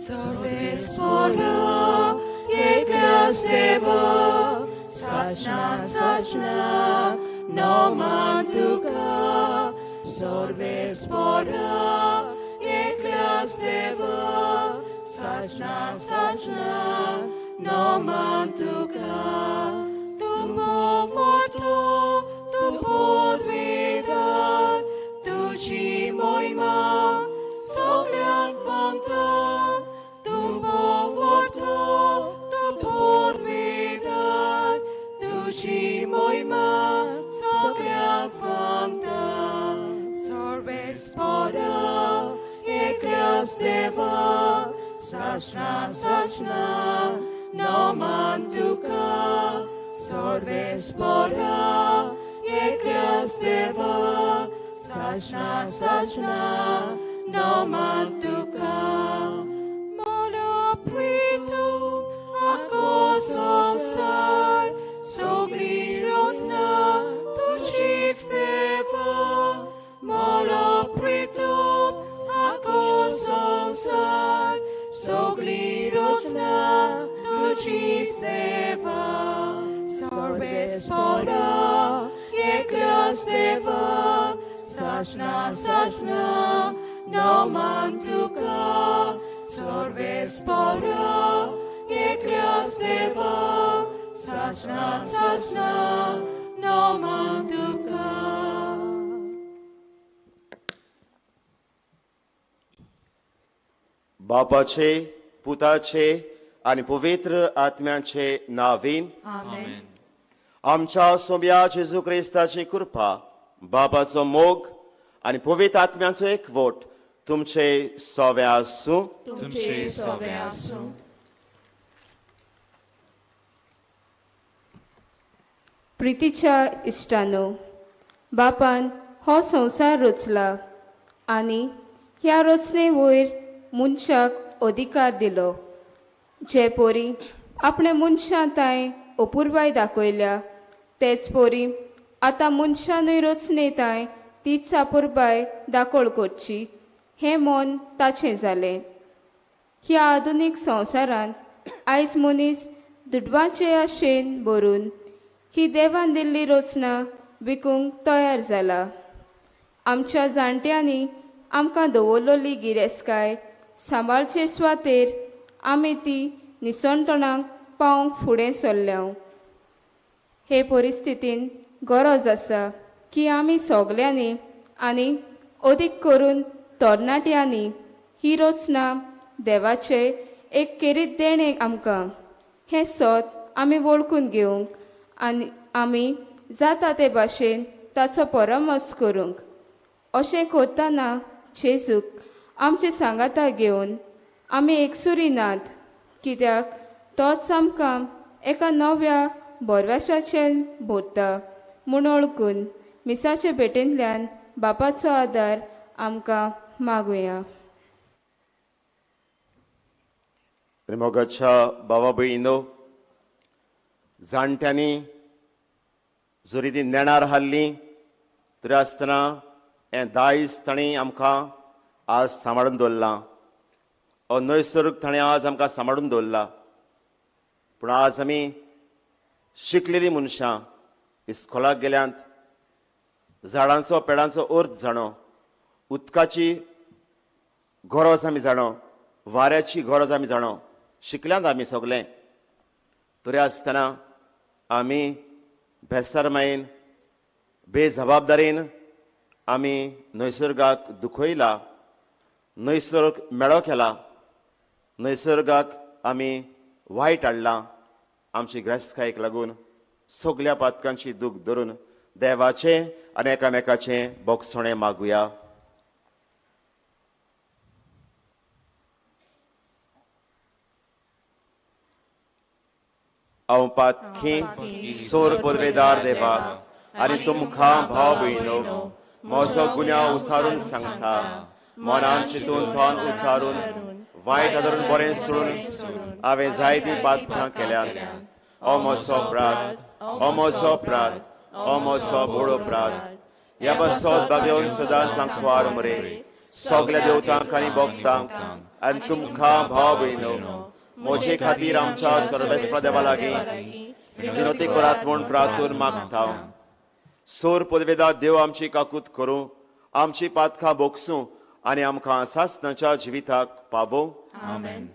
सर्वेस्पोरा एकल्यास देवा सासना सासना नोमान तुका सर्वेस्पोरा एकल्यास देवा सासना सासना नोमान तुका तुमो forto tu podvedar tuji moima soglia fanta tumbo forto tu podvedar tuji moima soglia fanta सर्वेस्पोरा एकल्यास देवा सासना सासना नोमान तुका सर्वेस्पोरा एकल्यास देवा सासना सासना नोमान तुका Molopritum ako संसार सगळी रोसना तुजीच देवा Molopritum ako संसार सगळी रोसना तुजीच देवा सर्वेस्पोरा एकल्यास देवा सासना सासना नोमान तुका सर्वेस्पोरा एकल्यास देवा सासना सासना नोमान तुका. बापाचे पुताचे आनी पवित्र आत्म्याचे नावीन आमेन. आमच्या सोम्या जेजू क्रिस्ताची कृपा, बापाचो मोग आनी पवित्र आत्म्याचो एकवट तुमचे सोवे आसूं. तुमचे सोवे आसूं. प्रितीच्या इश्टानो, बापान हो संवसार रचला आनी ह्या रचने वयर मनशाक अधिकार दिलो. जे पोरी आपणे मनशां तांय अपुरबाय दाखयल्या तेच पोरी आतां मनशानूय रचने तांय तीच अपुरबाय दाखोळ करची हें मन ताचें जालें. ह्या आधुनीक संवसारांत आयज मनीस दुडवांचे आशेन भरून ही देवान दिल्ली रचना विकूंक तयार जाला. आमच्या जाणट्यांनी आमकां दवरलेली गिरेस्तकाय सांबाळचे सुवातेर आमी ती निसणतणाक पावंक फुडें सरल्या. हे परिस्थितीन गरज आसा की आमी सगल्यांनी आनी अदीक करून तरणाट्यांनी ही रचना देवाचें एक केरीत देणें आमकां हें सत आमी वळखून घेवंक आनी आमी जाता ते भाशेन ताचो परामर्श करूंक. अशें करतना जेजूक आमचे सांगाता घेवन आमी एकसुरी नात, कित्याक तोच आमकां एका नव्या भरवशाचेर भरता म्हूण वळखून मिसाचे भेटेंतल्यान बापाचो आदार आमकां मागुया. मोगाच्या बाबा भयणीनो, जाणट्यांनी जरी ती नेणार हाडली तरी आसतना हें दायज तांणी आमकां आज सांबाळून दवरलां. हो नैसर्ग ताणें आज आमकां सांबाळून दवरला. पूण आज आमी शिकलेलीं मनशां इस्कोलाक गेल्यांत, झाडांचो पेडांचो अर्थ जाणो, उदकाची गरज आमी जाणो, वाऱ्याची गरज आमी जाणो, शिकल्यांत आमी सगलें. तरी आसतना आमी बेसरमायेन बेजबाबदारीन आमी नैसर्गाक दुखयला, नैसर्ग मेळो केला, नैसर्गाक आमी वायट हाडलां. आमची ग्रेस्तकायेक लागून सगल्या पातकांची दूख धरून देवाचें आनी एकामेकाचें बोगसणें मागुया. हांव पातकी सोर पदवेदार देवा आनी तुमकां भाव भयणो म्हजो गुन्यांव उचारून सांगता. मनान चिंतून थोन उचारून वायट आदरून बरें सोडून हांवें जायतीं पातकां केल्यात. ओ म्हजो अपराध, ओ म्हजो अपराध, ओ म्हजो व्हड अपराध. ह्या पासत बागेवन सदांच सांकवार मरे सगल्या देवतांक आनी भक्तांक आनी तुमकां भाव भयणो म्हजे खातीर आमच्या सर्वेस्पर देवा लागीं विनवती करात म्हूण प्रार्थून मागता. सोर पदवेदा देव आमची काकूत करूं, आमची पातकां भोगसूं आनी आमकां सासणाच्या जिविताक पावोवं. आमेन.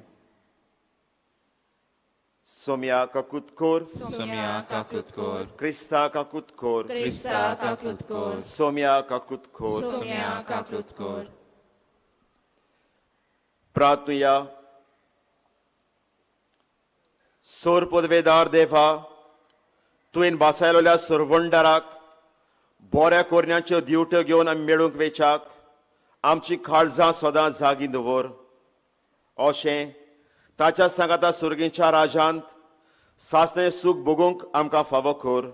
सोम्या काकूत कोर, सोम्या काकूत कोर, क्रिस्ता काकूत कोर, क्रिस्ता काकूत कोर, सोम्या काकूत कोर, सोम्या काकूत कोर. प्रार्थुया. सोर पदवेदार देवा, तुवें बासायलोल्या सरवंडाराक बऱ्या कोरण्याच्यो दिवट्यो घेवन आमी मेळूंक वेच्याक आमची काळजां सदां जागी दवर. अशें ताच्या सांगाता सुर्गीच्या राजांत सासणें सूख भोगूंक आमकां फावो कर.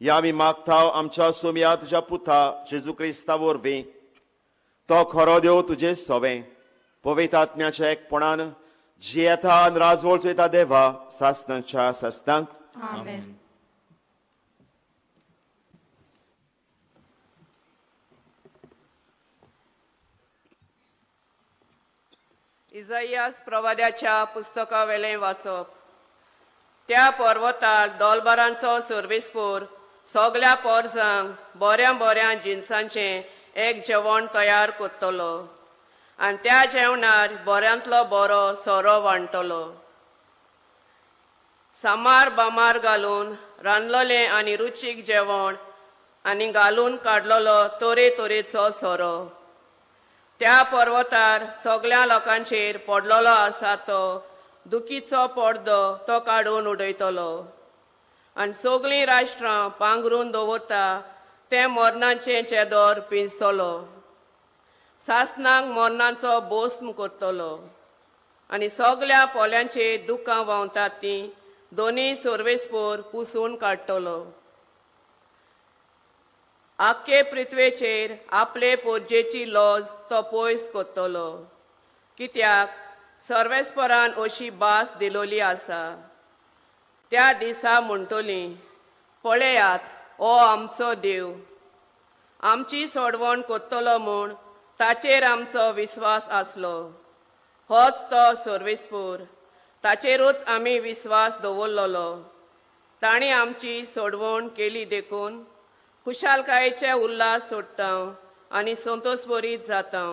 ह्या आमी मागता आमच्या सोम्या तुज्या पुता जेजू क्रिस्ता वरवीं. तो खरो देव तुजे सोवें पवित्र आत्म्याच्या एकपणान जियेता आनी राजवळ चोयता देवा सासणाच्या सासणाक. आमेन. इजाइयास प्रवाद्याच्या पुस्तकावेलें वाचप. त्या पर्वतार दोलबारांचो सर्वेस्पोर सगल्या पोरजांक बऱ्या बऱ्या जिनसांचें एक जेवण तयार करतलो आनी त्या जेवणार बऱ्यांतलो बरो सोरो वांटतलो. सामार बामार घालून रांदलोलें आनी रुचीक जेवण आनी घालून काडलेलो तरेतरेचो सोरो. त्या पर्वतार सगल्या लोकांचेर पडलेलो आसा तो दुखीचो पडदो तो काडून उडयतलो आनी सगळीं राष्ट्रां पांगरून दवरता तें मरणाचें चेदोर पिंजतलो. सासणाक मरणाचो बोस्म करतलो आनी सगल्या पोल्यांचेर दुकां व्हांवतात तीं दोनी सर्वेस्पोर पुसून काडटलो. आख्खे पृथ्वेचेर आपले पोरजेची लॉज तो पयस करतलो, कित्याक सर्वेस्परान अशी भास दिलोली आसा. त्या दिसा म्हणटली, पळयात हो आमचो देव, आमची सोडवण करतलो म्हूण ताचेर आमचो विस्वास आसलो. होच तो सर्वेस्पोर, ताचेरूच आमी विस्वास दवरलेलो. ताणें आमची सोडवण केली देखून खुशालकायेचे उल्हास सोडटा आनी संतोषभरीत जाता.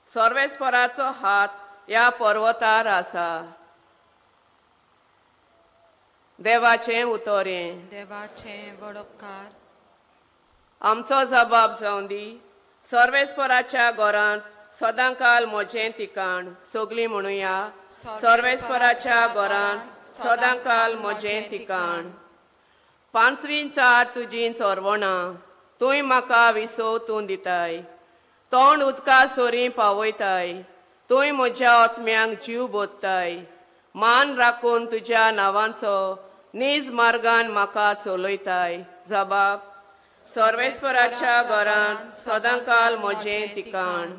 सर्वेस्पराचो हात ह्या पर्वतार आसा. देवाचें उतरें. देवाचें वडोपकार. आमचो जबाब जावं दी. सर्वेस्पराच्या घरांत सदांकाल म्हजें ठिकाण. सगळीं म्हणुया, सर्वेस्पराच्या घरांत सदांकाल म्हजें ठिकाण. पांचवी चार तुजी चोरवणां, तूंय म्हाका विसव तूं दिताय. तोंड उदका सोरी पावयताय, तूंय म्हज्या आत्म्यांक जीव बोधताय. मान राखून तुज्या नांवाचो नीज मार्गान म्हाका चलयताय. जबाब, सर्वेस्पराच्या घरांत सदांकाल म्हजें ठिकाण.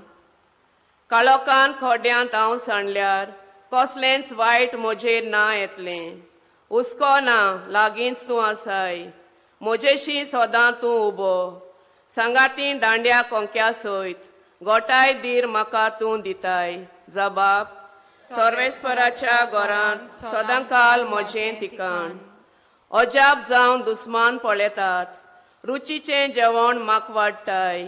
काळोखान खड्ड्यांत हांव सांडल्यार कसलेंच वायट म्हजेर ना येतलें. हुस्को ना, लागींच तूं आसाय. म्हजेशी सदां तूं उबो. सांगाती दांड्या कोंक्या सयत गोठाय धीर म्हाका तूं दिताय. जबाब, सर्वेस्पराच्या घरांत सदांकाल म्हजें ठिकाण. अजाप जावन दुस्मान पळयतात, रुचीचें जेवण म्हाका वाडटाय.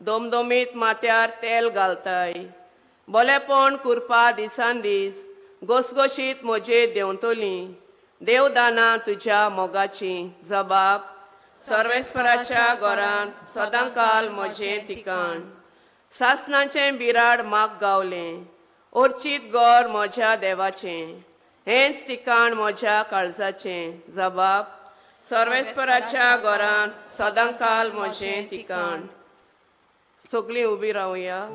दोमदोमीत माथ्यार तेल घालताय. बलेपण कुरपा दिसान दीस घोसघोशीत म्हजेर देंवतली. देवदाना तुज्या मोगाची. जबाब, सर्वेस्पराच्या घरांत सदांकाल म्हजें ठिकाण. सासणाचें बिराड म्हाका गावलें, अर्चीत घर म्हज्या देवाचें, हेंच ठिकाण म्हज्या काळजाचें. जबाब, सर्वेस्पराच्या घरांत सदांकाल म्हजें ठिकाण. सगळीं उबी रावया.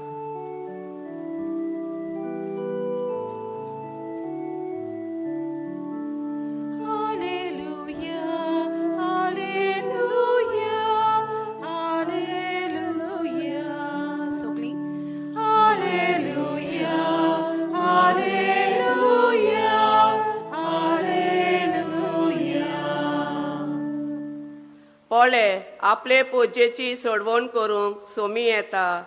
पळे आपले पोजेची सोडवण करूंक सोमी येता,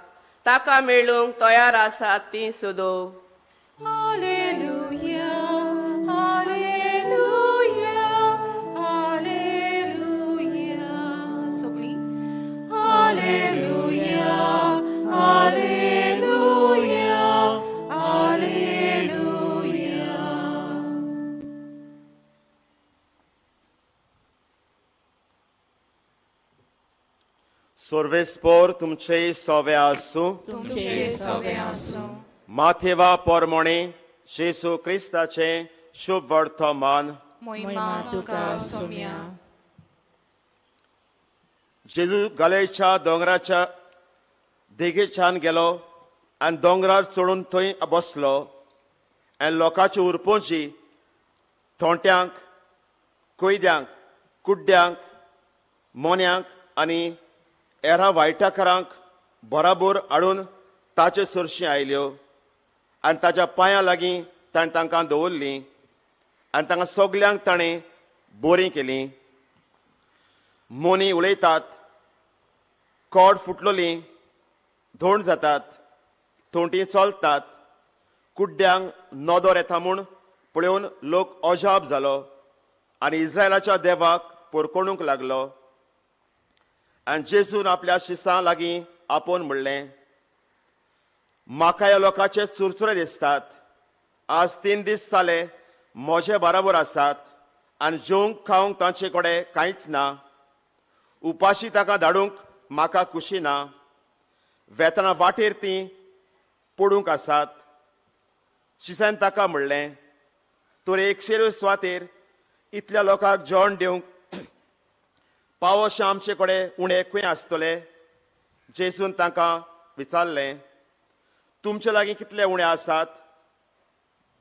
ताका मेळूंक तयार आसात ती सुदो. Alleluia, alleluia, alleluia. सगळीं alleluia, alleluia, alleluia. सर्वेस्पोर तुमचे सोवे आसूं. तुमचे सवे आसूं. माथेवा पोरमोणे जेजू क्रिस्ताचे शुभ वर्तमान. मोहिमा तुका सोम्या. जेजू गलेच्या दोंगराच्या देगेच्यान गेलो आनी दोंगरार चडून थंय बसलो आनी लोकांची उरपोंची थोंट्यांक, कोयद्यांक, कुड्ड्यांक, मोन्यांक आनी एरा वायटाकारांक बराबर हाडून ताचे सरशीं आयल्यो आनी ताच्या पांयां लागीं ताणें तांकां दवरलीं आनी तांकां सगल्यांक ताणें बरीं केलीं. मोनी उलयतात, कोड फुटलोलीं, धोण जातात, थोंटी चलतात, कुड्ड्यांक नदर येता म्हूण पळोवन लोक अजाप जालो आनी इस्रायलाच्या देवाक पोरकोणूंक लागलो. आनी जेजून आपल्या शिसां लागीं आपोवन म्हणलें, म्हाका ह्या लोकांचे चुरचुरे दिसतात. आज 3 दीस जाले म्हजे बराबर आसात आनी जेवंक खावंक तांचे कडेन कांयच ना. उपाशी ताका धाडूंक म्हाका खुशी ना. वेतना वाटेर तीं पडूंक आसात. शिसान ताका म्हणलें, तर 100 सुवातेर इतल्या लोकांक जेवण दिवंक पावोशें आमचे कडेन उणें खंय आसतलें? जेजून तांकां विचारलें, तुमचे लागीं कितले उणे आसात?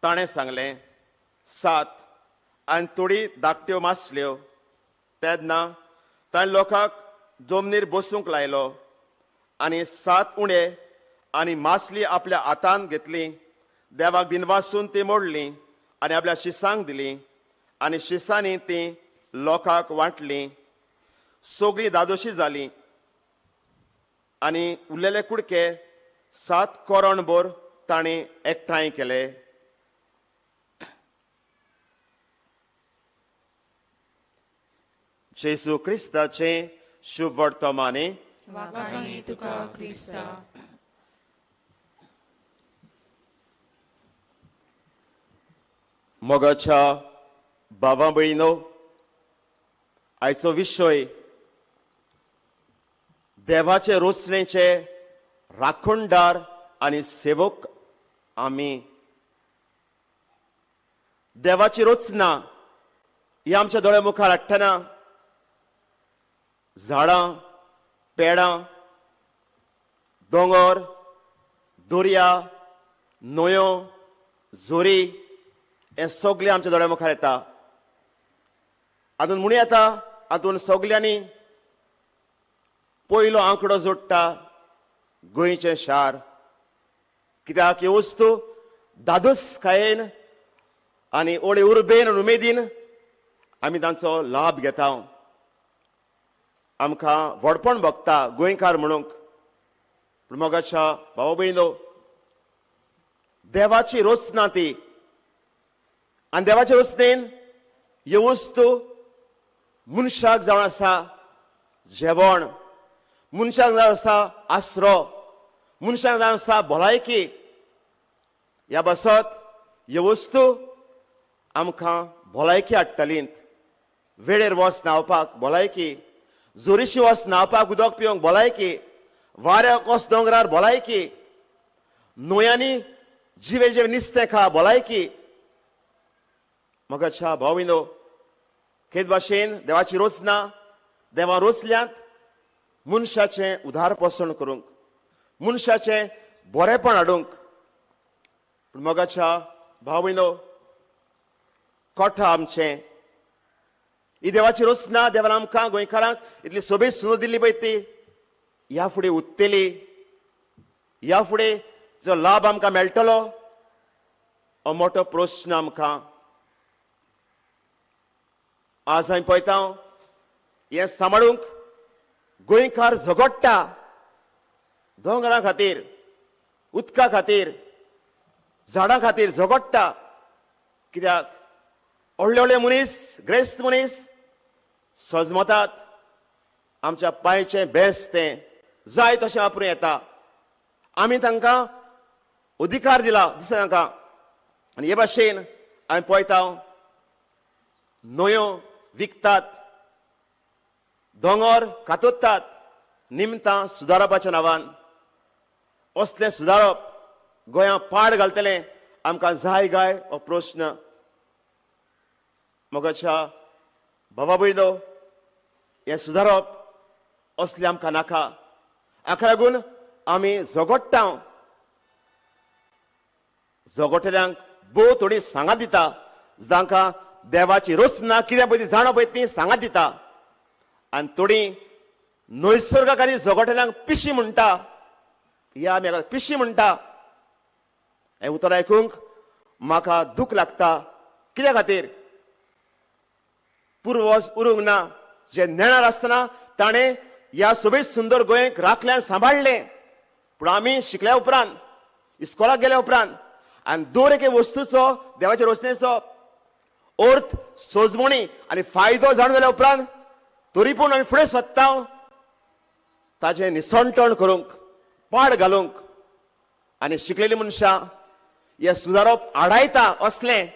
ताणें सांगलें, 7 आनी थोडी धाकट्यो मासल्यो. तेन्ना ताणें लोकांक जमनीर बसूंक लायलो आनी 7 उणे आनी मासली आपल्या हातान घेतली, देवाक दिनवासून ती मोडली आनी आपल्या शिसांक दिली आनी शिसांनी ती लोकांक वांटली. सगळीं दादोशी जाली आनी उरलेले कुडके 7 कोरणभर ताणें एकठांय केले. जेजू क्रिस्ताचें शुभ वर्तमाने. वाखाणी तुका क्रिस्ता. मोगाच्या भावा भयणीनो, आयचो विशय देवाचे रोसणेचे राखणदार आनी सेवक आमी. देवाची रचना ही आमच्या दोळ्या मुखार हाडटना झाडां, पेडां, दोंगर, दर्या, न्हंयो, झोरी हें सगळें आमच्या दोळ्या मुखार येता. हातून म्हणूं येता, हातून सगल्यांनी पयलो आंकडो जोडटा गोंयचें शार. कित्याक ही वस्तू दादोसकायेन आनी ओळे उर्बेन आनी उमेदीन आमी तांचो लाभ घेता. आमकां व्हडपण भोगता गोंयकार म्हणूंक. पूण मोगाच्या भाव भयणीनो, देवाची रचना ती आनी देवाचे रचनेन ह्यो वस्तू मनशाक जावन आसा जेवण, मनशाक जावन आसा आसरो, मनशाक जावन आसा भलायकी. ह्या बसत ह्यो वस्तू आमकां भलायकी हाडटलीं. वेळेर वच न्हांवपाक भलायकी, जोरीशी वच न्हांवपाक उदक पिवंक भलायकी, वाऱ्याक वच दोंगरार भलायकी, न्हंयांनी जिवे जिवे नुस्तें खा भलायकी. मोगाच्या भाव भयणीनो, खेत भाशेन देवाची रचना देवा रचल्यांत मनशाचें उदार पोसण करूंक, मनशाचें बरेपण हाडूंक. पूण मोगाच्या भाव भयणीनो, कोठा आमचें ही देवाची रचना देवान आमकां गोंयकारांक इतली सोबीत सुनो दिल्ली पळय ती ह्या फुडें उत्तली, ह्या फुडें जो लाभ आमकां मेळटलो हो मोठो प्रस्न आमकां. आज आमी पळयता हें सांबाळूंक गोंयकार झगडटा दोंगरा खातीर, उदका खातीर. झाडां खातीर झगडटा. कित्याक व्हडले व्हडले मनीस, ग्रेस्त मनीस सजमतात आमच्या पांयचें बेस तें जाय तशें वापरूं येता. आमी तांकां अधिकार दिला दिसता तांकां. आनी हे भाशेन आमी पळयता न्हंयो विकतात, दोंगर कातोतात निमतां सुदारपाच्या नांवान. असलें सुदारप गोंया पाड घालतलें आमकां जाय गाय हो प्रश्न. मोगाच्या बाबा भयणो, हें सुदारप असलें आमकां नाका. हाका लागून आमी झगडटा. झगडटल्यांक भोव थोडी सांगात दिता, जांकां देवाची रचना कितें पळय ती जाणा पळय ती सांगात दिता. आनी थोडी नैसर्गाक आनी झगडटल्यांक पिशी म्हणटा. ह्या आमी पिशी म्हणटा. हें उतर आयकूंक म्हाका दूख लागता. कित्या खातीर पुर्वज उरूंक ना, जे नेणार आसतना ताणें ह्या सोबीत सुंदर गोंयक राखल्यान सांबाळ्ळें. पूण आमी शिकल्या उपरांत, इस्कोलाक गेल्या उपरांत आनी दर एके वस्तूचो देवाच्या रचनेचो अर्थ, सोजमणी आनी फायदो जाणून जाल्या उपरांत तरी पूण आमी फुडें सोदता ताजें निसणटण करूंक, पाड घालूंक. आनी शिकलेली मनशां हे सुदारप आडायता. असलें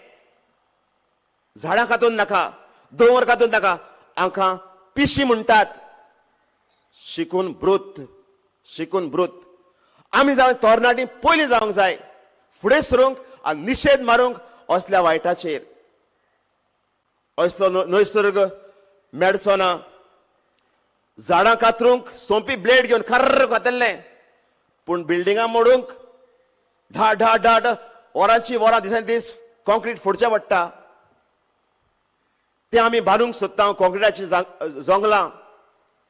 झाडां कातून नाका, दोंगर कातून नाका, आमकां पिशी म्हणटात. शिकून ब्रूत, शिकून ब्रूत. आमी जावन तरणाटी पयलीं जावंक जाय, फुडें सरूंक आनी निशेध मारूंक असल्या वायटाचेर. असलो नैसर्ग मेळचो ना. झाडां कातरूंक सोंपी ब्लेड घेवन खर्र कातरलें, पूण बिल्डिंगां मोडूंक धा धा धा धा वरांची वरां दिसान दीस कॉन्क्रीट फोडचें पडटा. तें आमी बांदूंक सोदता कॉन्क्रिटाची जोंगलां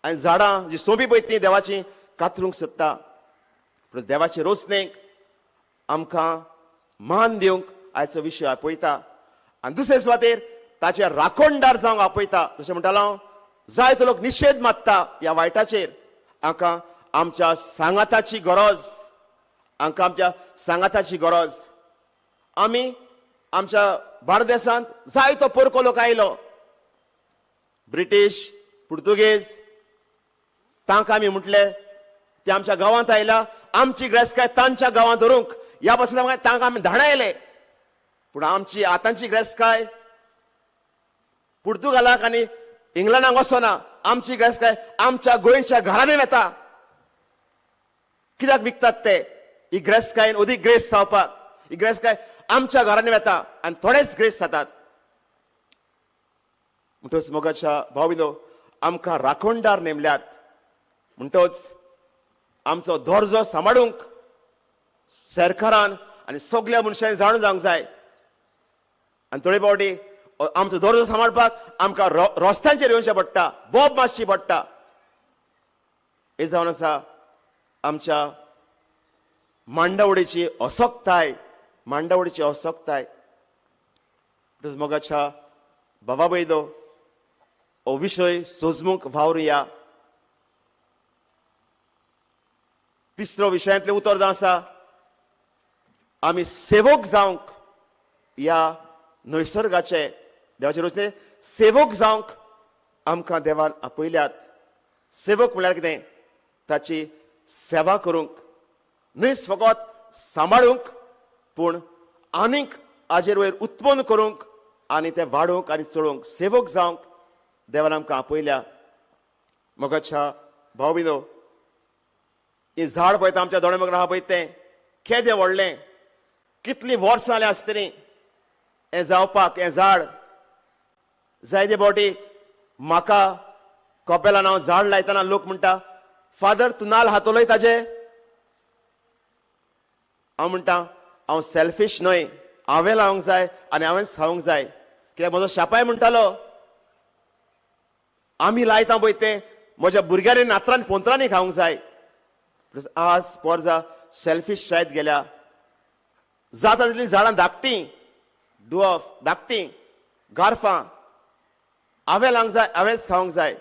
आनी झाडां जी सोंपी पळय ती देवाची कातरूंक सोदता. पूण देवाचे रोसणेक आमकां मान दिवंक आयचो विशय आपयता. आनी दुसरे सुवातेर ताचे राखणदार जावंक आपयता. जशें म्हणटालो हांव, जायतो लोक निशेध मारता ह्या वायटाचेर. आमकां आमच्या सांगाताची गरज, आमकां आमच्या सांगाताची गरज. आमी आमच्या भारत देशांत जायतो परको लोक आयलो, ब्रिटीश, पुर्तुगेज. तांकां आमी म्हटले ते आमच्या गांवांत आयला, आमची ग्रेसकाय तांच्या गांवांत धरूंक ह्या पासून तांकां आमी धाडायले. पूण आमची आतांची ग्रेसकाय पुर्तुगालाक आनी इंग्लंडाक वचना. आमची ग्रेसकाय आमच्या गोंयच्या घरांनी वता. कित्याक विकतात ते? ही ग्रेसकायन अदीक ग्रेस जावपाक ही ग्रेसकाय आमच्या घरांनी वता आनी थोडेच ग्रेस जातात. म्हणटच मोगाच्या भाव भयणो, आमकां राखणदार नेमल्यात. म्हणटच आमचो दर्जो सांबाळूंक सरकारान आनी सगल्या मनशांनी जाणून जावंक जाय. आनी थोडे फावटी आमचो दर्जो सांबाळपाक आमकां रस्त्यांचेर येवचें पडटा, बोब मारची पडटा. हें जावन आसा आमच्या मांडावडीची असक्ताय, मांडावडीची असक्ताय. मोगाच्या बाबा भयणो, हो विशय सोजमूंक वावरुया. तिसरो विशयांतलें उतर जावन आसा, आमी सेवक जावंक ह्या नैसर्गाचे देवाचे रचने सेवक जावंक आमकां देवान आपयल्यात. सेवक म्हणल्यार कितें? ताची सेवा करूंक, न्हय फकत सांबाळूंक, पूण आनीक हाजेर वयर उत्पन्न करूंक आनी तें वाडोवंक आनी चलोवंक सेवक जावंक देवान आमकां आपयल्या. मोगाच्या भाव भयणो, हें झाड पळयता आमच्या दोळे मुखार आहा पळय तें केदें व्हडलें, कितलीं वर्सां जालीं आसतलीं हें जावपाक. हें झाड जायते फावटी म्हाका कपेलान हांव झाड लायतना लोक म्हणटा, फादर तूं नाल हातोलय ताजे. हांव म्हणटा हांव सेल्फीश न्हय, हांवें लावंक जाय आनी हांवेंच खावंक जाय. कित्याक म्हजो शापाय म्हणटालो, आमी लायता पळय तें म्हज्या भुरग्यांनी नातरांनी पोंत्रांनी खावंक जाय. आज पोरजा सेल्फीश जायत गेल्या. जाता तितलीं झाडां धाकटीं, डुअफ धाकटीं, गार्फां हांवें लावंक जाय, हांवेंच खावंक जाय.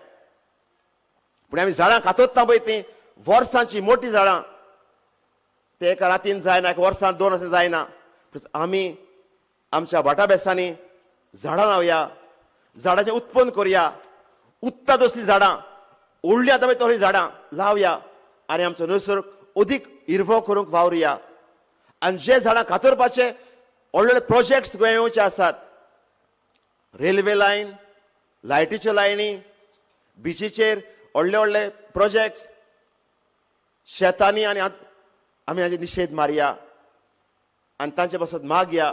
पूण आमी झाडां कातोत्ता पळय तीं वर्सांची मोटी झाडां, ते एका रातीन जायना, एका वर्सान दोन वर्सां जायना. आमी आमच्या भाटाबेसांनी झाडां लावया, झाडाचें उत्पन्न करुया, उत्ता तसलीं झाडां, व्हडलीं आतां पळय तसलीं झाडां लावया आनी आमचो निसर्ग अदीक हिरवो करूंक वावरुया. आनी जे झाडां कातरपाचे व्हडले व्हडले प्रोजेक्ट्स गोंया येवचे आसात, रेल्वे लायन, लायटीच्यो लायनी, बिचीचेर व्हडले व्हडले प्रोजेक्ट्स, शेतांनी, आनी आमी हाजे निशेध मारया आनी तांचे पासत मागया.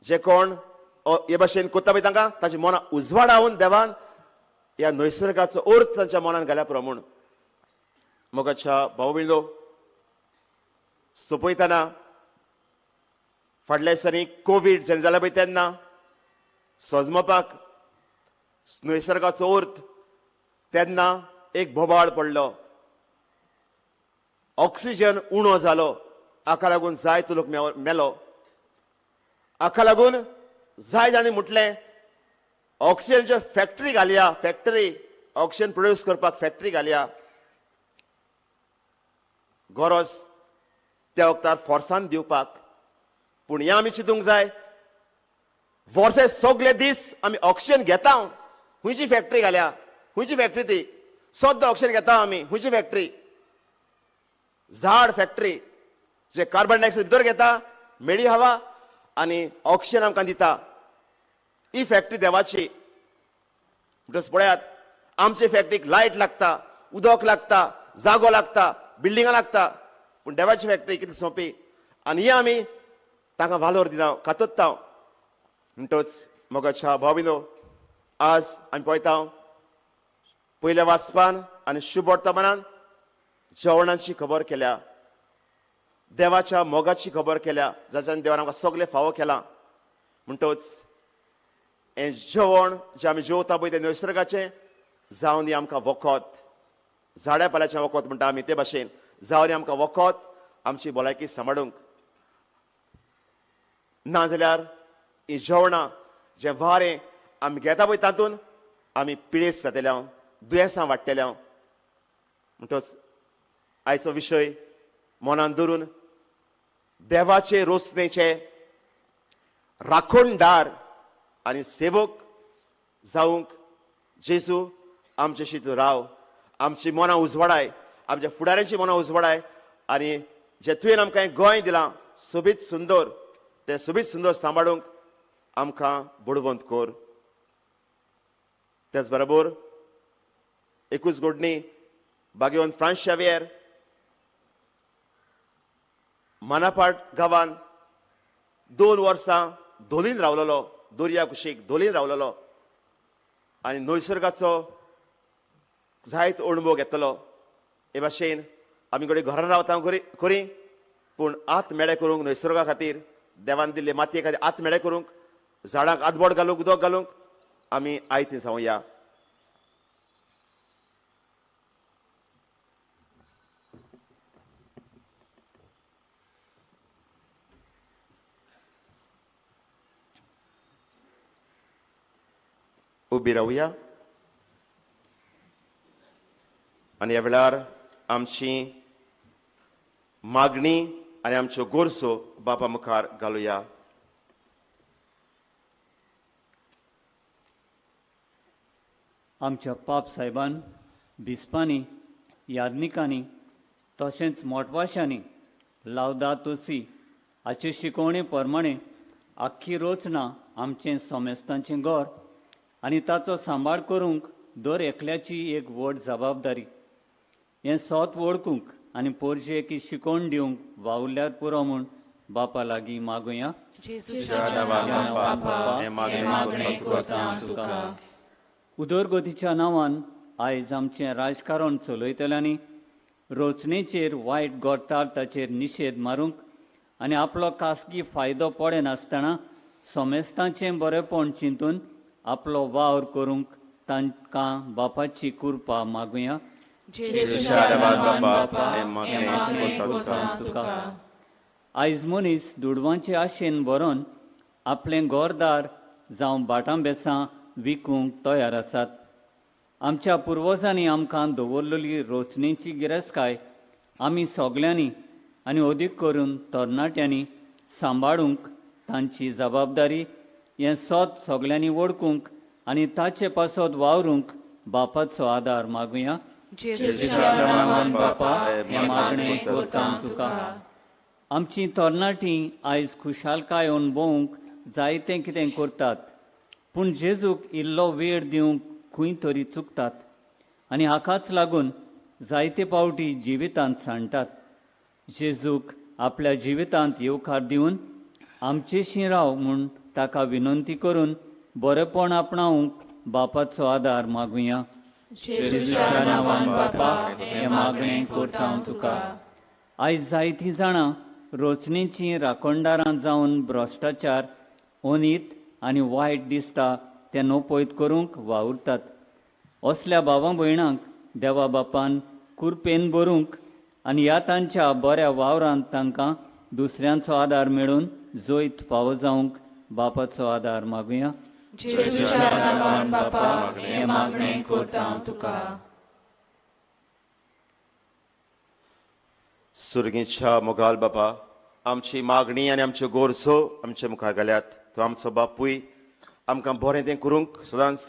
जे कोण हे भाशेन कोत्ता पळय तांकां तांची मनां उजवाडावन देवान ह्या नैसर्गाचो अर्थ तांच्या मनान घाल्या पुरो म्हूण. मोगाच्या भाव भयणींनो, सोंपयतना फाटल्या दिसांनी कोवीड जेन्ना जाल्या पळय तेन्ना सोजमपाक नैसर्गाचो अर्थ तेन्ना एक बोबाळ पडलो, ऑक्सिजन उणो जालो, हाका लागून जायतो लोक मेलो. हाका लागून जाय जाणी म्हटलें ऑक्सिजनच्यो फॅक्टरी घालया, फॅक्टरी ऑक्सिजन प्रोड्यूस करपाक फॅक्टरी घालया. गरज त्या वखदार फोर्सान दिवपाक, पूण हें आमी चिंतूंक जाय, वर्से सगळे दीस आमी ऑक्सिजन घेता, खंयची फॅक्टरी घाल्या, खंयची फॅक्टरी ती, सद्दां ऑक्सिजन घेता आमी, खंयची फॅक्टरी, झाड फॅक्टरी जे कार्बन डायऑक्सायड भितर घेता, मेळी हवा आनी ऑक्सिजन आमकां दिता, ही फॅक्टरी देवाची. म्हणटकच पळयात आमचे फॅक्टरीक लायट लागता, उदक लागता, जागो लागता, बिल्डिंगां लागता, पूण देवाची फॅक्टरी कितली सोंपी. आनी हे आमी तांकां वालोर दिना, कातोत्ता. म्हणटच मोगाच्या भाव भयणींनो, आज आमी पळयता पयल्या वाचपान आनी शुभ वर्तमानान जेवणाची खबर केल्या, देवाच्या मोगाची खबर केल्या, जाच्यान देवान आमकां सगळें फावो केलां. म्हणटच हें जेवण जें आमी जेवता पळय तें नैसर्गाचें जावन दी आमकां वखद, झाडां पाल्याचें वखद म्हणटा आमी ते भाशेन जावन दी आमकां वखद आमची भलायकी सांबाळूंक. नाजाल्यार ही जेवणां जें वारें आमी घेता पळय तातूंत आमी पिळेस जातले, दुयेंसां वाडटले. म्हणटच आयचो विशय मनान धरून देवाचे रोसणेचे राखणदार आनी सेवक जावंक जेजू आमच्याशी तूं राव, आमची मनां उजवाडाय, आमच्या फुडाऱ्यांची मनां उजवाडाय आनी जे तुवें आमकां गोंय दिलां सोबीत सुंदर, तें सोबीत सुंदर सांबाळूंक आमकां बडवंत कर. त्याच बरोबर एकूच गोडणी बागेवन फ्रांस शावियर मानापाट गांवान 2 वर्सां धोलीन रावलेलो, दर्या कुशीक धोलीन रावलेलो आनी नैसर्गाचो जायत अणभव घेतलो. हे भाशेन आमी कडेन घरान रावता खरी, पूण आत्मेळे करूंक नैसर्गा खातीर, देवान दिल्ले मातये खातीर आत्मेळे करूंक, झाडांक आदबोट घालूंक, उदक घालूंक आमी आयती जावया. उबी रावया आनी ह्या वेळार आमची मागणी आनी आमच्यो गरजो बापा मुखार घालुया. आमच्या पाप साहेबान, बिस्पांनी, याज्ञिकांनी तशेंच मोटवाशांनी लावदातो सी हाचे शिकवणे प्रमाणे आख्खी रचना आमचें समेस्तांचें घर आनी ताचो सांबाळ करूंक दर एकल्याची एक व्हड जबाबदारी. हें सोत वळखूंक आनी पोरशेकी शिकोवन दिवंक वावुरल्यार पुरो म्हूण बापा लागीं मागुया. उदरगतीच्या नांवान आयज आमचें राजकारण चलयतल्यांनी रचणेचेर वायट गोडटार ताचेर निशेध मारूंक आनी आपलो खासगी फायदो पडनासतना समेस्तांचें बरेपण चिंतून आपलो वावर करूंक तांकां बापाची कृपा मागुया. आयज मनीस दुडवांचे आशेन भरोन आपलें घरदार जावं भाटां बेसां विकूंक तयार आसात. आमच्या पुर्वजांनी आमकां दवरलेली रचणेची गिरेस्तकाय आमी सगल्यांनी आनी अदीक करून तरणाट्यांनी सांबाळूंक तांची जबाबदारी हें सोद सगल्यांनी वळखूंक आनी ताचे पासत वावरूंक बापाचो आदार मागुया. जेजूच्या नांवान बापा हें मागणें करता तुका. आमची तरणाटीं आयज खुशालकाय अणभवूंक जायतें कितें करतात, पूण जेजूक इल्लो वेळ दिवंक खंय तरी चुकतात आनी हाकाच लागून जायते पावटी जिवितांत सांडटात. जेजूक आपल्या जिवितांत येवकार दिवन आमचेशी राव म्हूण ताका विनंती करून बरेपण आपणावंक बापाचो आदार मागुया. जेजूच्या नांवान बापा हें मागणें करता तुका. आयज जायतीं जाणां रोचणेचीं राखणदारां जावन भ्रश्टाचार, अनीत आनी वायट दिसता तें नपयत करूंक वावुरतात. असल्या भावा भयणांक देवा बापान कुरपेन भरूंक आनी ह्या तांच्या बऱ्या वावरांत तांकां दुसऱ्यांचो आदार मेळून जैत फावो जावंक बापाचो आदार मागुया. जेजूच्या नांवान बापा हें मागणें करता तुका. सुर्गीच्या मोगाल बापा, आमची मागणी आनी आमच्यो गरजो आमच्या मुखार घाल्यात. तो आमचो बापूय आमकां बरें तें करूंक सदांच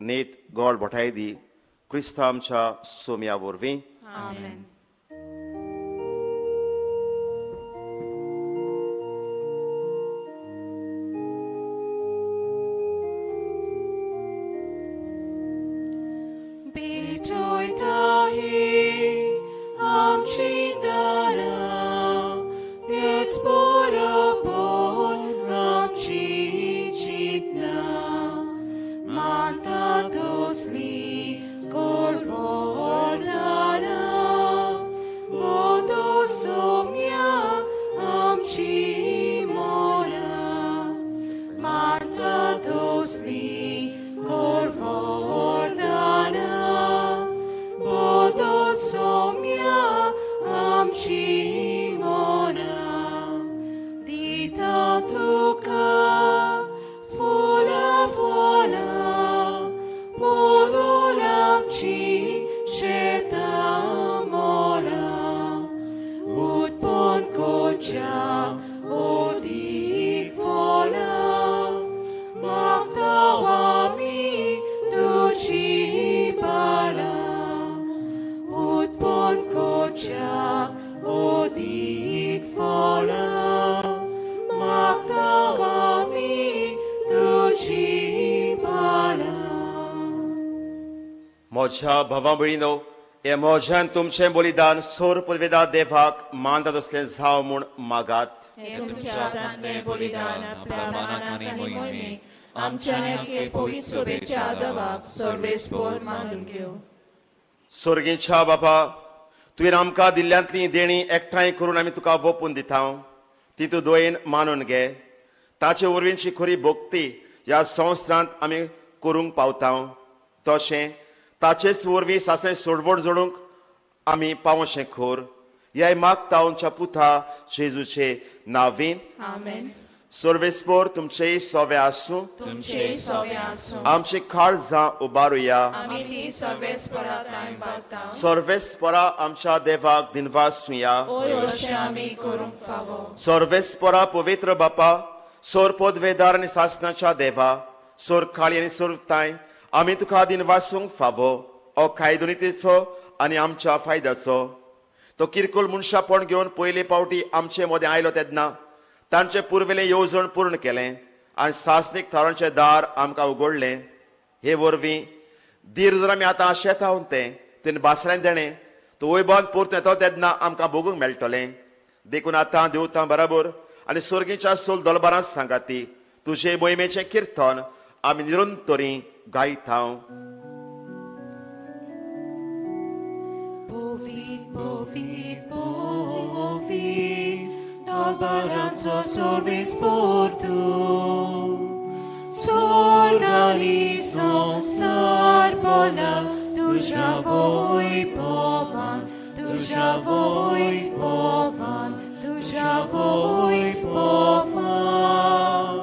नेट गोड बोठाय दी. क्रिस्तांव आमच्या सोम्या वरवीं. आमेन. म्हज्या भावा भयणीनो, हे म्हज्यान तुमचें बलिदान सोर पदवेदा देवाक मानतात असलें जावं म्हूण मागात. स्वर्गीच्या बापा, तुवें आमकां दिल्ल्यांतलीं देणीं एकठांय करून आमी तुका वोपून दिता, ती तूं दयेन मानून घे. ताचे वरवींची खरी भक्ती ह्या संवसारांत आमी करूंक पावता, तशें ताचेच वरवीं सासणें सोडवण जोडूंक आमी पावोशें खोर ह्या मागता आमच्या पुता जेजूचे नावीन. आमेन. सर्वेस्पोर तुमचेय सोवे आसूं. तुमचेय सोवे आसूं. आमची काळजां उबारुया. आमी ती सर्वेस्पोरा तांय बागता. सर्वेस्पोरा आमच्या देवाक दिनवासुया. ओय अशें आमी करूंक फावो. सर्वेस्पोरा पवित्र बापा, सोर पदवेदार आनी सासणाच्या देवा, सोर काळी आनी सोर तांय आमी तुका दिनवासूंक फावो. हो कायदोनितेचो आनी आमच्या फायद्याचो तो किरकोळ मनशापण घेवन पयले पावटी आमचे मदें आयलो तेन्ना तांचे पुर्वेलें येवजण पूर्ण केलें आनी सासणीक थरांचें दार आमकां उगडलें. हे वरवीं धीर जर आमी आतां शेतावन तें तेन्ना बासऱ्यान देणें तो वैभवान परतून येतो तेन्ना आमकां भोगूंक मेळटलें. देखून आतां देवतां बराबर आनी स्वर्गीच्या सोल दलबारांत सांगाती तुजे मोहिमेचें किर्तन आमी निरंतरी गायता. Povit, povit, povit, dalbaranzo sorbis portu, Solnaliso sarbola, tuja voi povan, tuja voi povan, tuja voi povan.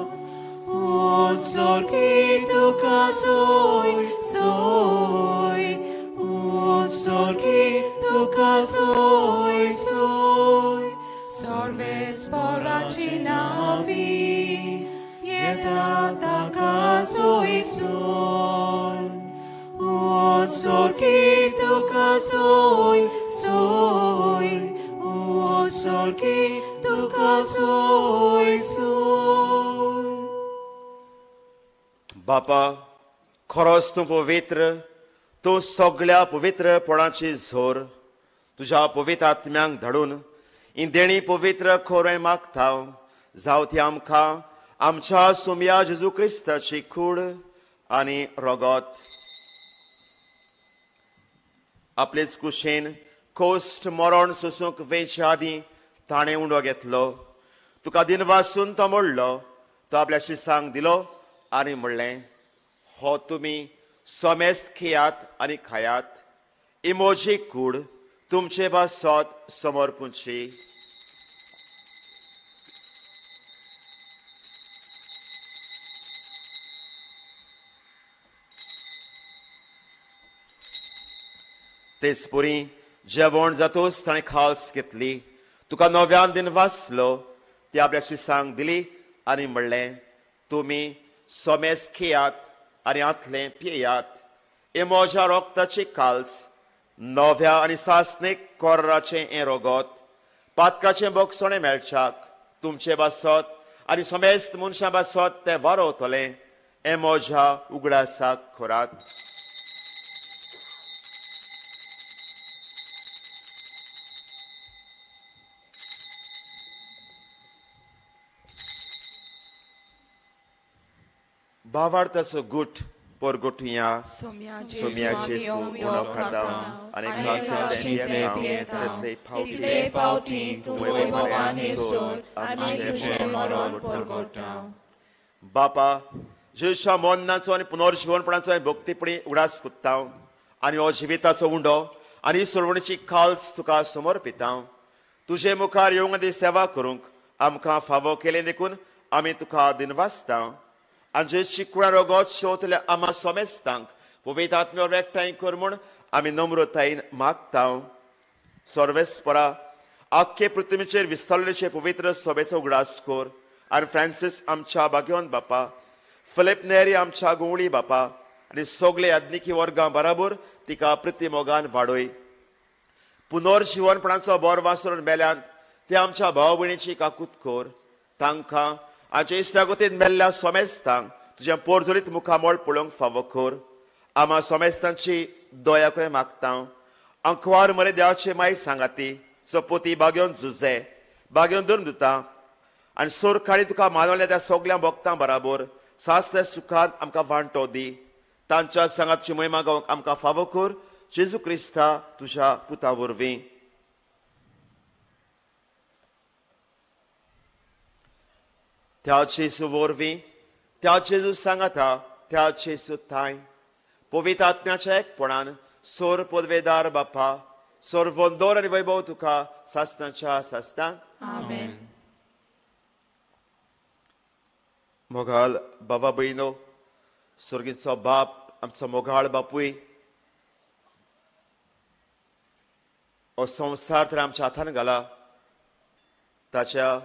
Un sorgito casoi, soi, un sorgito casoi, soi, sorves poracin नावी येता ताका सोयसून ओ सोरकी तुका सोय सोय ओ सोरकी तुका सोय सोय. बापा खरोच तूं पवित्र, तूं सगळ्या पवित्रपणाची झोर. तुज्या पवित्र आत्म्यांक धाडून ही देणी पवित्र खोरें मागता, जावं ती आमकां आमच्या सोमया जेजू क्रिस्ताची कूड आनी रगत. आपलेच कुशेन कोश्ट मरण सोसूंक वेच्या आदीं ताणें उंडो घेतलो, तुका दिनवासून तो मोडलो, तो आपल्या शिसांक दिलो आनी म्हणलें, हो तुमी सोमेस्त खेयात आनी खायात, इमोजी कूड तुमचे पासत समर्पूची. तेच पुरी जेवण जातूच ताणें खाल्स घेतली, तुका नव्यान दिन वाचलो, ती आपल्या शिसांक दिली आनी म्हणलें, तुमी सोमेस्त खेयात आनी आतलें पियेयात, इमोज्या रोगताची काल्स, नव्या आनी सासणीक कोर्राचें हें रोगत, पातकाचें बोगसणें मेळच्याक तुमचे बासत आनी समेस्त मनशां बासत तें वारोवतलें, हें म्हज्या उगडासाक खोरात. भावार्थाचो गुट परगटुया. सोम्या जेजू उणो खाता आनी तितले फावटी तुवें आमचें मरण परगटा. बापा, जेजूच्या मरणाचो आनी पुनर्जिवनपणाचो आनी भक्तीपणी उगडास कोत्ता आनी हो जिविताचो उंडो आनी सोडवणीची खाल्स तुका समर्पिता. तुजे मुखार येवंक आनी सेवा करूंक आमकां फावो केलें देखून आमी तुका दिनवासता. आनी जेजूची कुळां रोगत शेवतल्या आमा सोमेस्तांक पवित्र आत्म्यावर एकठांय कर म्हूण आमी नम्रतायेन मागता. सर्वेस्परा, आख्खे पृथ्वीचेर विस्तारलेचे पवित्र सभेचो उगडास कर आनी फ्रांसीस आमच्या भाग्यवंत बापा, फिलिप नेरी आमच्या गुंवळी बापा आनी सगळे आदनिकी वर्गां बराबर तिका प्रतिमोगान वाडय. पुनर्जिवनपणाचो बोर वासरून मेल्यान ते आमच्या भाव भयणीची काकूत कर, तांकां आमच्या इश्टागतीन मेल्ल्या सोमेस्तांक तुज्या पोरजोरीत मुखामळ पळोवंक फावो कर. आमा सोमेस्तांची दया करून मागता. अंकवार मरे देवाचे माय सांगाती चपोती बागेवन झुजे बागेवन धरून दिता आनी सोरखाडी तुका मानवल्या त्या सगल्या भक्तां बराबर सासल्या सुखान आमकां वांटो दी. तांच्या सांगातची महिमा गावंक आमकां फावो कर, जेजू क्रिस्ता तुज्या पुता वरवीं. त्या जेजू वरवीं, त्या जेजू सांगाता, त्या जेजू थांय पवित्र आत्म्याच्या एकपणान सोर पदवेदार बापा, सोर वंदोर आनी वैभव तुका सासणाच्या सासणाक. आमेन. मोगाल बाबा भयणो, स्वर्गीचो बाप आमचो मोगाळ बापूय, हो संवसार तर आमच्या हातान घाला, ताच्या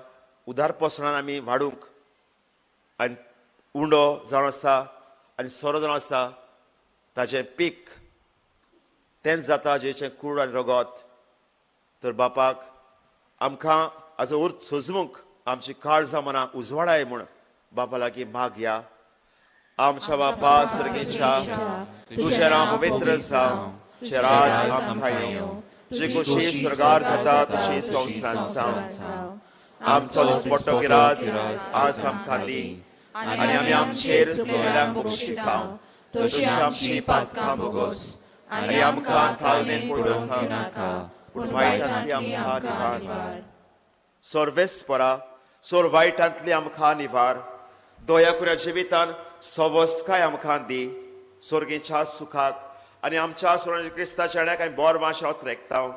उदारपोसणान आमी वाडूंक आनी उंडो जावन आसा आनी सोरो जावन आसा ताचें पीक तेंच जाता जेचें कूड आनी रगत. तर बापाक आमकां हाजो उर्थ सोजमूंक आमची काळजां मनां उजवाडाय म्हूण बापा लागीं मागया. आमच्या बापा स्वर्गीच्या, तुजें नांव पवित्र जावं, तुजें राज आमकां येवं, तुजी खोशी स्वर्गार जाता तशी संवसारांत जावं. आमचो दिसपट्टो गिरास आज आमकां दी आनी आमी आमचेर चुकलेल्यांक बक्षिता तशी आमची पातकां भोगोस आनी आमकां थाळणेन पडोवंक नाका, पूण वायटांतली आमकां निवार. सर्वेस्परा, सोर वायटांतली आमकां निवार. दया कुऱ्या जिवितान सवस्काय आमकां दी, स्वर्गीच्या सुखाक आनी आमच्या सोर क्रिस्ताच्या आनी बोर वांशांत रेखता.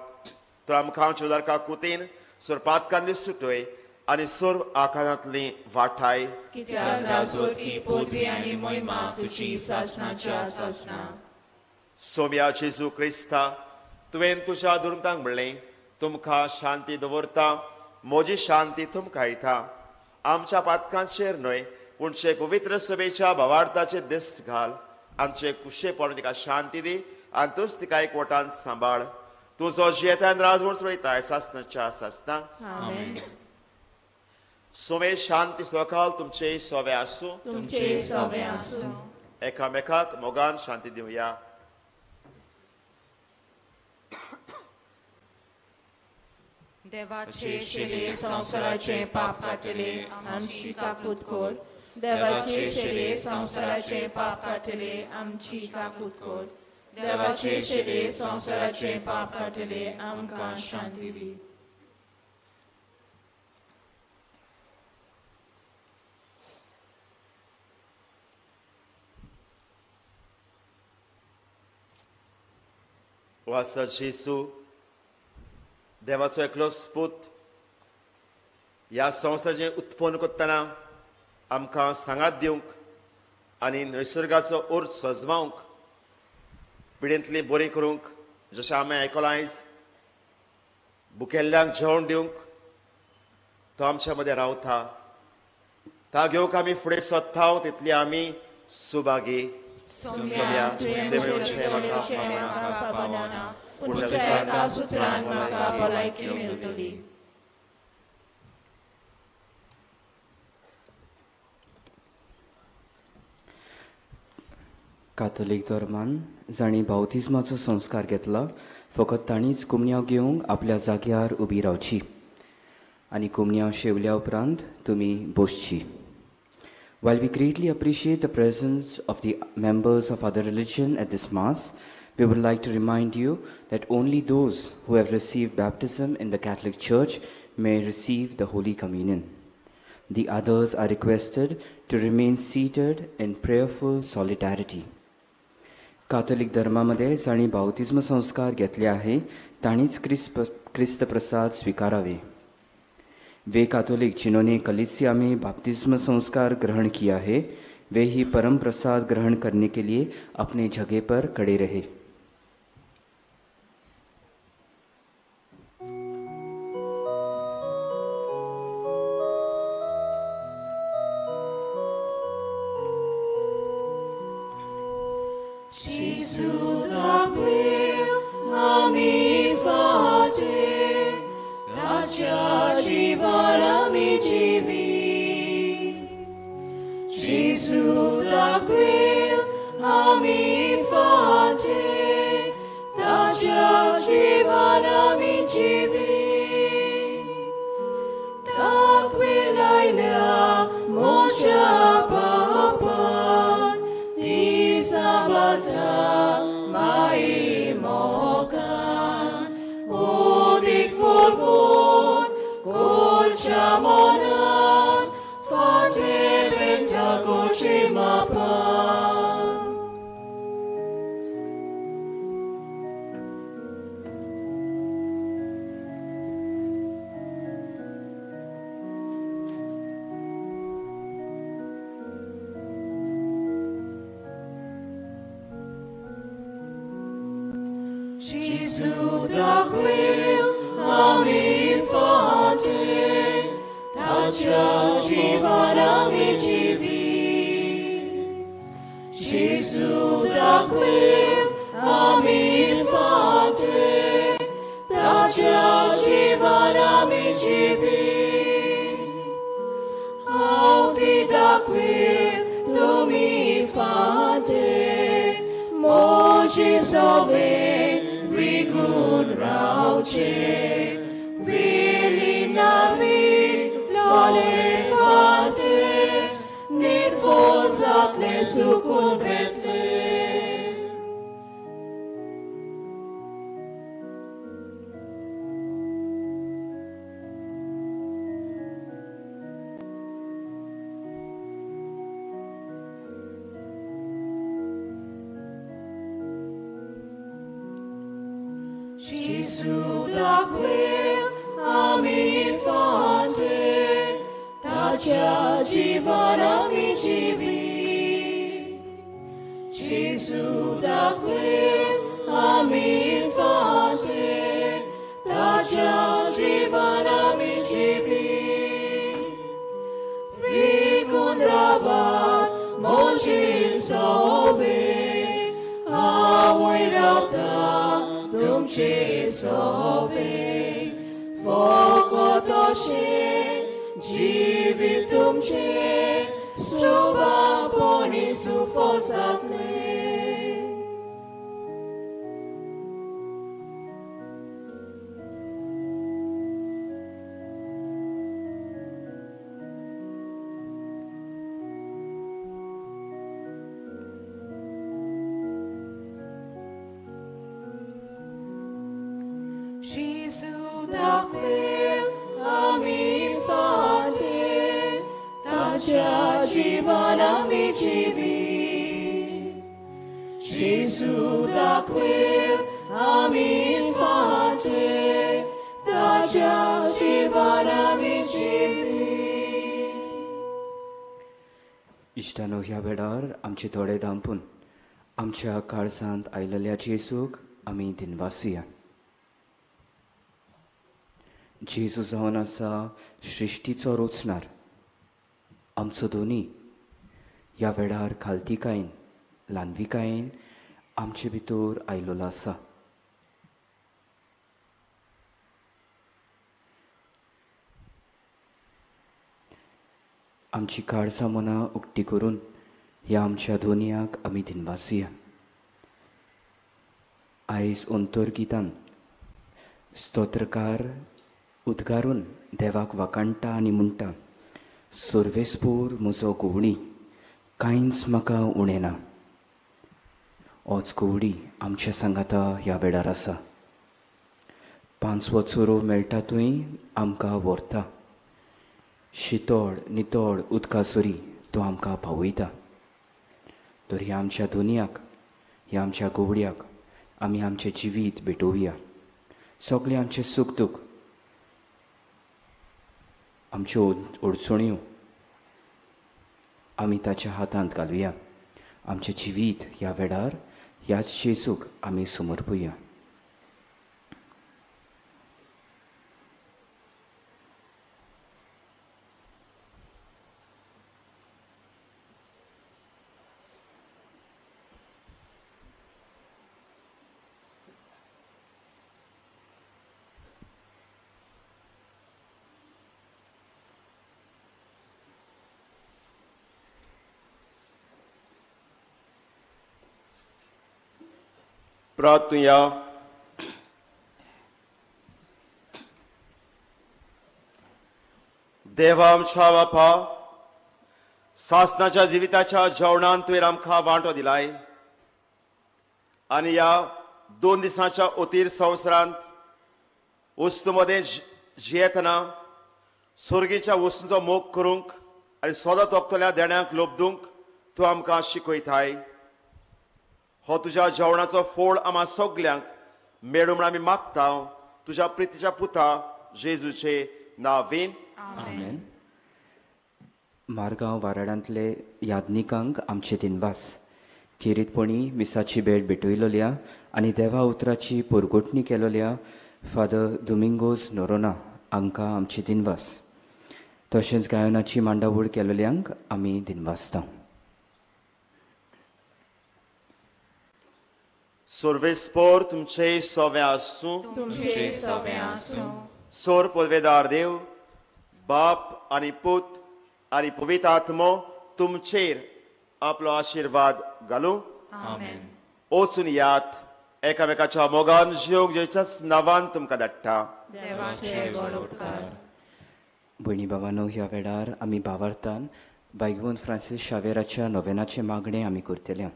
तर आमकां चोदारका कुतीन सोर पातकांनी सुटय आनी सोर आकारांतली वाठाय. कित्याक राजवटकी पदवी आनी महिमा तुजी सासणाच्या सासणा. सोम्या जेजू क्रिस्ता, तुवें तुज्या दुर्मतांक म्हणलें, तुमकां शांती दवरता, म्हजी शांती तुमकां दिता. आमच्या पातकांचेर न्हय पूण चे पवित्र सभेच्या भावार्थाचे दिश्ट घाल. आमचे कुशेपण तिका शांती दी आनी तूंच तिका एकवटान सांबाळ. तूं जो जियेतान राजवट चलयता सासनाच्या सासना. सोमे शांती सकाळ तुमचे सोवे आसूं. तुमचे सोवे आसूं. एकामेकाक मोगान शांती दिवया. देवाचे शिले संवसाराचे पाप काडटले आमची काकूत कर. देवाचे शिले संवसाराचे पाप काडटले आमची काकूत कर. देवाचे शिले संवसाराचे पाप काडटले आमकां शांती दी. वासा जेसू देवाचो एकलो पूत ह्या संवसाराचें उत्पन्न करतना आमकां सांगात दिवंक आनी निसर्गाचो अर्थ सजमावंक पिडेंतली बरी करूंक, जशें आमी आयकलां आयज भुकेल्ल्यांक जेवण दिवंक तो आमच्या मदें रावता. ता घेवंक आमी फुडें सोदता तितली आमी सुभागी. सोम्या तुवें म्हाका पावना पूण तुज्या एका सुत्रान म्हाका भलायकी मेळटली. कातोलीक धर्मान जांणी बाउतिज्माचो संस्कार घेतला फकत तांणीच कुमन्यांव घेवंक आपल्या जाग्यार उबी रावची आनी कुमन्यांव शेवल्या उपरांत तुमी बसची. While we greatly appreciate the presence of the members of other religion at this Mass, we would like to remind you that only those who have received baptism in the Catholic Church may receive the Holy Communion. The others are requested to remain seated in prayerful solidarity. Catholic धर्मामध्ये जांणी बाउतिज्म संस्कार घेतले आहे तांणीच क्रिस्त प्रसाद स्वीकारावे. वे Catholic जिन्होंने कलीसिया में बाप्तिज्म संस्कार ग्रहण किया है वे ही परम प्रसाद ग्रहण करने के लिए अपने जगह पर खड़े रहे. हांवूय रावता तुमचे सोवे फकत अशें जिवीत तुमचें सुबापणी सुफल जातलें. Gesù da quel ami fate, tacia jivan amici vi. Gesù da quel ami fate, tacia jivan amici vi. इश्टानो, ह्या वेळार आमचे दोळे धांपून आमच्या काळजांत आयलेल्या जेजूक आमी दिनवासुया. जेजू जावन आसा सृश्टीचो रोचणार, आमचो दोनी ह्या वेळार खालतीकायेन ल्हानविकायेन आमचे भितर आयलोलो आसा. आमची काळजां मनां उक्ती करून ह्या आमच्या दोनयाक आमी दिनवासुया. आयज अंतर्गितान स्तोत्रकार उद्गारून देवाक वाखाणटा आनी म्हणटा, सर्वेस्पोर म्हजो गोवणी, कांयच म्हाका उणें ना. होच गोवडी आमच्या सांगाता ह्या वेळार आसा. पांचवो चोरो मेळटा थंय आमकां व्हरता, शितोळ नितळ उदका सरी तो आमकां पावयता. तर ह्या आमच्या दोनयाक, ह्या आमच्या गोवड्याक आमी आमचें जिवीत भेटोवया. सगळें आमचें सूख दूख, आमच्यो अडचण्यो आमी ताच्या हातांत घालुया. आमचें जिवीत ह्या वेळार ह्याच जेजूक आमी समर्पुया. प्रार्थुया. देवा आमच्या बापा, सासनाच्या जिविताच्या जेवणान तुवें आमकां वांटो दिलाय आनी ह्या 2 दिसांच्या अतीर संवसारांत वस्तू मदें जियेतना सुर्गीच्या वस्तूंचो मोग करूंक आनी सदां तोपतल्या देण्यांक लोबदूंक तूं आमकां शिकयताय. हो तुज्या जेवणाचो फोड आमा सगल्यांक मेळूं म्हूण आमी मागता तुज्या प्रितीच्या पुता जेजूचे नांवान. आमेन. मारगांव वाराडांतले याज्ञिकांक आमचे दिनवास. खेरीतपणी मिसाची भेट भेटयलोल्या आनी देवा उतराची पोरगोटणी केलोल्या फादर दुमिंगोज नोरोना हांकां आमचे दिनवास. तशेंच गायनाची मांडावळ केलोल्यांक आमी दिनवासता. सर्वेस्पोर तुमचे सवे आसूं, तुमचे सवे आसूं. सोर पदवेदार देव बाप आनी पूत आनी पवित्र आत्मो तुमचेर आपलो आशिर्वाद घालूं. आमेन. वचून यात एकामेकाच्या मोगान जिवंक जेच्याच नांवान तुमकां धाडटा. देवाचे व्हड उपकार. भयणी बाबानो, ह्या वेळार आमी भावार्थान बायगून फ्रांसीस शावेराच्या नोवेनाचें मागणें आमी करतले.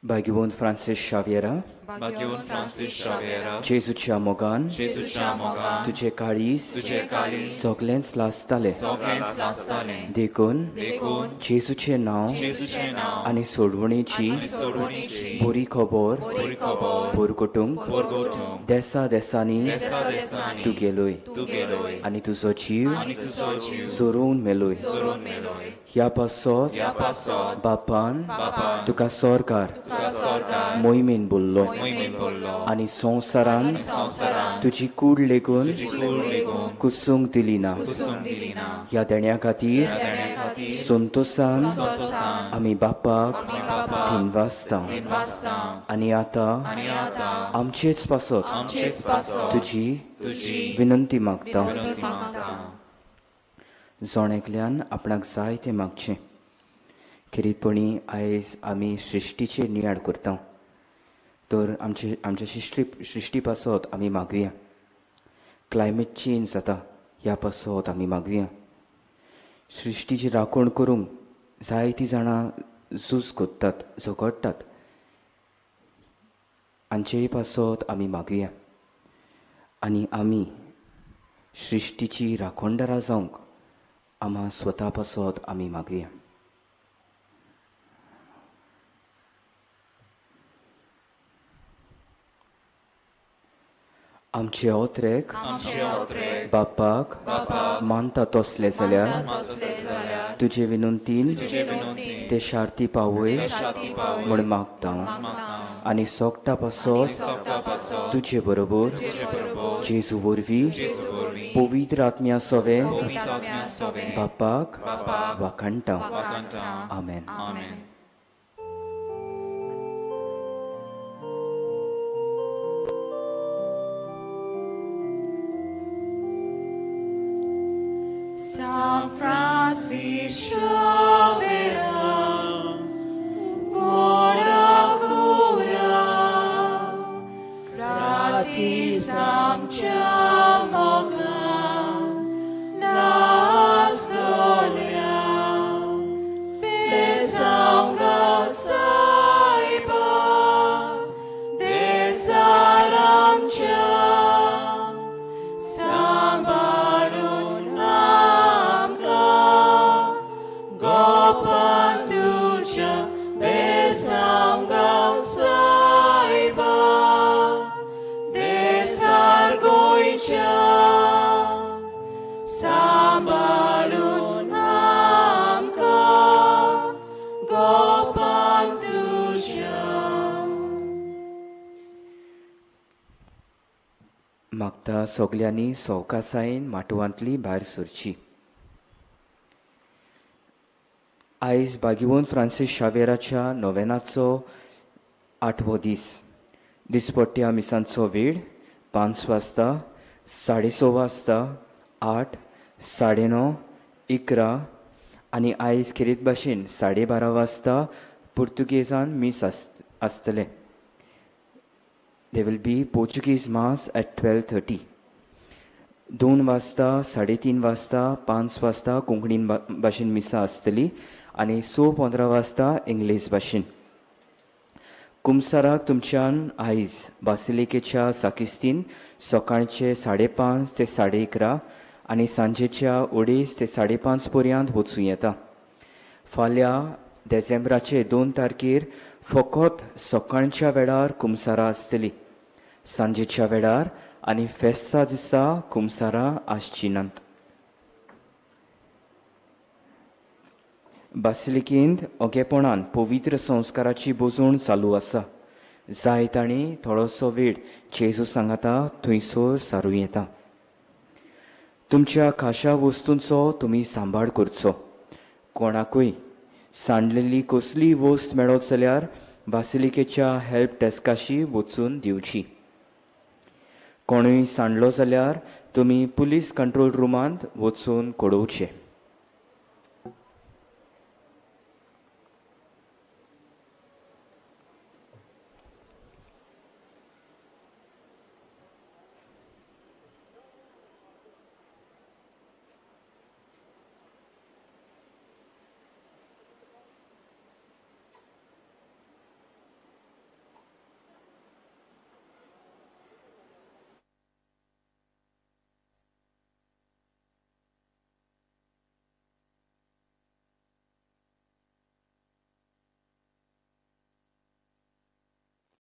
बायगून फ्रांसीस शावेरा, बायगून फ्रांसीस शावेरा, जेजूच्या मोगान, जेजूच्या मोगान तुजे काळीज, तुजे काळीज सगळेंच लासतालें, सगळेंच लासतालें. देखून, देखून जेजूचें नांव, जेजूचें नांव आनी सोडवणेची, सोडवणेची बरी खबर, बरी खबर पोरगोटूंक, पोरगोटूंक देसा देसांनी, देसा देसांनी तूं गेलोय, तूं गेलोय आनी तुजो जीव, आनी तुजो जीव जोरोवन मेलोय. जोरोवन मेलोय. ह्या पासत, ह्या पासत बापान, बापान तुका सरकार तुका सरकार मोहिमेन बोल्लो. आनी संवसारान तुजी कूड लेगून कुसूंक दिली ना. ह्या देण्या खातीर संतोसान आमी बापाक दिनवासता आनी आतां आमचेच पासत तुजी विनंती मागता. जण एकल्यान आपणाक जाय तें मागचें. खेरीतपणी आयज आमी सृश्टीचेर नियाळ करता, तर आमचे आमच्या सृश्टी पासत आमी मागुया. क्लायमेट चेंज जाता ह्या पासत आमी मागुया. सृश्टीची राखण करूंक जायतीं जाणां झूज करतात, झगडटात, हांचेय पासत आमी मागुया. आनी आमी सृश्टीची राखणदारां जावंक आमा स्वता पासत आमी मागुया. आमचे ओत्रेक बापाक मानता तसले जाल्यार तुजे विनंतीन ते शार्ती पावय म्हूण मागता आनी सोगटा पासत तुजे बरोबर जेजू वरवीं पवित्र आत्म्या सोवे बापाक वाखाणटा. आमेन. San Francis Xavier, buona cura, gratis amcia moga, nastolia, besanga saiba, desaramcia, मागता सगल्यांनी सवकासायेन माटवांतली भायर सरची. आयज बागिवन फ्रांसीस शावेराच्या नोवेनाचो 8वो दीस. दिसपट्ट्या मिसांचो वेळ 5 वाजता, 6:30 वाजता, 8, 9:30, 11 आनी आयज खेरीत भाशेन 12:30 वाजता पुर्तुगेजान मीस आसतलें. There will be Portuguese Mass at 12:30. 2 वाजता, 3:30 वाजता, 5 वाजता कोंकणी भाशेन मिसां आसतली आनी 6:15 वाजता इंग्लीश भाशेन. कुमसाराक तुमच्यान आयज बासिलिकेच्या साकिस्तीन सकाळचे 5:30 ते 11:30 आनी सांजेच्या 2:30 ते 5:30 पर्यंत वचूं येता. फाल्यां डिसेंबराचे 2 तारखेर फकत सकाळच्या वेळार कुमसारां आसतली. सांजेच्या वेळार आनी फेस्ता दिसा कुमसारां आसची नात. बासिलिकेंत ओगेपणान पवित्र संस्काराची बोजवण चालू आसा. जाय तांणी थोडोसो वेळ जेजू सांगाता थंयसर सारूं येता. तुमच्या खाशा वस्तूंचो तुमी सांबाळ करचो. कोणाकूय सांडलेली कसलीय वस्त मेळत जाल्यार बासिलिकेच्या हेल्प डेस्काशी वचून दिवची. कोणूय सांडलो जाल्यार तुमी पुलीस कंट्रोल रुमांत वचून कळोवचें.